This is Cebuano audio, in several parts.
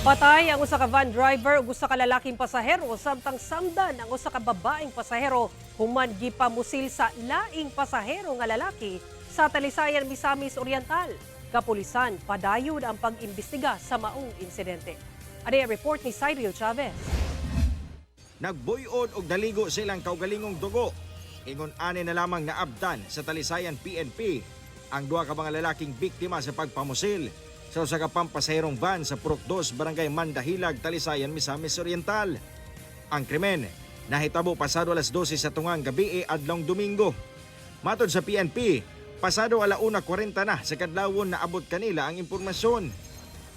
Patay ang usa ka van driver ug usa ka lalaking pasahero samtang samdan ang usa ka babaeng pasahero human gipamusil sa laing pasahero nga lalaki sa Talisayan, Misamis Oriental. Kapulisan padayon ang pag-imbestiga sa maong insidente. Ani ang report ni Cyril Chavez. Nagbuy-od og naligo sa ilang kaugalingong dugo. Ingon ani na lamang naabtan sa Talisayan PNP ang duha ka mga lalaking biktima sa pagpamusil sa usa ka pampasaherong van sa Purok 2, Barangay Mandahilag, Talisayan, Misamis Oriental. Ang krimen nahitabo pasado alas 12 sa tungang gabi adlong Domingo. Matod sa PNP, pasado 1:40 na sa kadlawon naabot kanila ang impormasyon.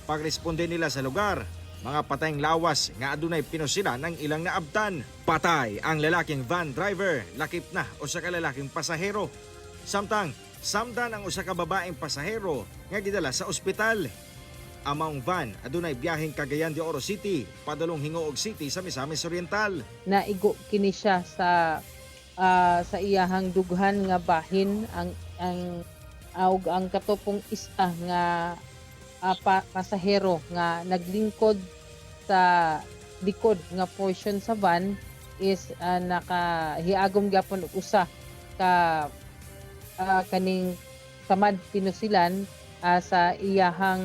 Pagresponde nila sa lugar, mga patayng lawas nga adunay pinusilan ang ilang naabtan. Patay ang lalaking van driver, lakip na usa ka lalaking pasahero. Samtang samdan ang usa ka babaeng pasahero nga gidala sa ospital. Ang maong van adunay biyaheng Cagayan de Oro City, padulong Gingoog City sa Misamis Oriental. Naigo kini siya sa iyahang dughan nga bahin ang ug ang katong isa nga pasahero nga naglingkod sa likod nga portion sa van is nakahiagom gyapon og usa ka kaning samad pinusilan sa iyahang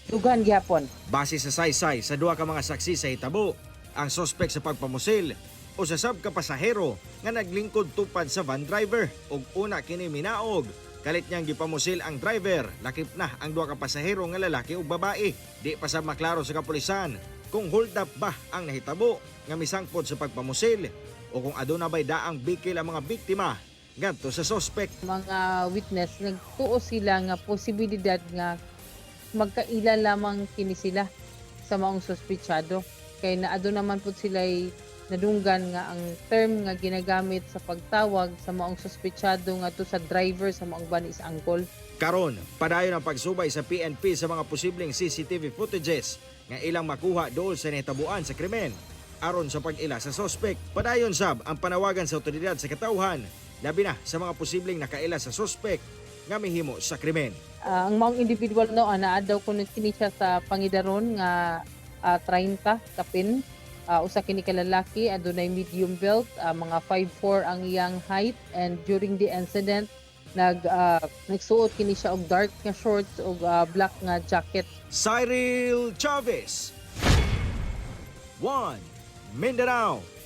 dughan gyapon. Base sa saysay sa duha ka mga saksi sa hitabo, ang sospek sa pagpamusil usa sab ka pasahero nga naglingkod tupad sa van driver ug una kini minaog. Kalit niyang gipamusil ang driver, lakip na ang duha ka pasahero nga lalaki ug babae. Di pa sab maklaro sa kapulisan kung hold up ba ang nahitabo nga misangpot sa pagpamusil o kung aduna bay daang bikil ang mga biktima ngadto sa sospek. Mga witness, nagtuo sila nga posibilidad nga magkaila lamang kini sila sa maong suspitsado kay naadto naman pud sila nadunggan nga ang term nga ginagamit sa pagtawag sa maong suspitsado ngadto sa driver sa maong van is uncle. Karon, padayon ang pagsubay sa PNP sa mga posibleng CCTV footages nga ilang makuha dool sa nahitabuan sa krimen aron sa pag-ila sa sospek. Padayon sab ang panawagan sa otoridad sa katawhan, labi na sa mga posibleng nakaila sa sospek nga mihimo sa krimen. Ang maong individual, no, naa daw kuno kini siya sa pangidaron nga 30 kapin. Usa kini ka lalaki, adunay medium build, mga 5'4 ang iyang height, and during the incident nagsuot kini siya og dark nga shorts ug black nga jacket. Cyril Chavez, 1 Mindanao.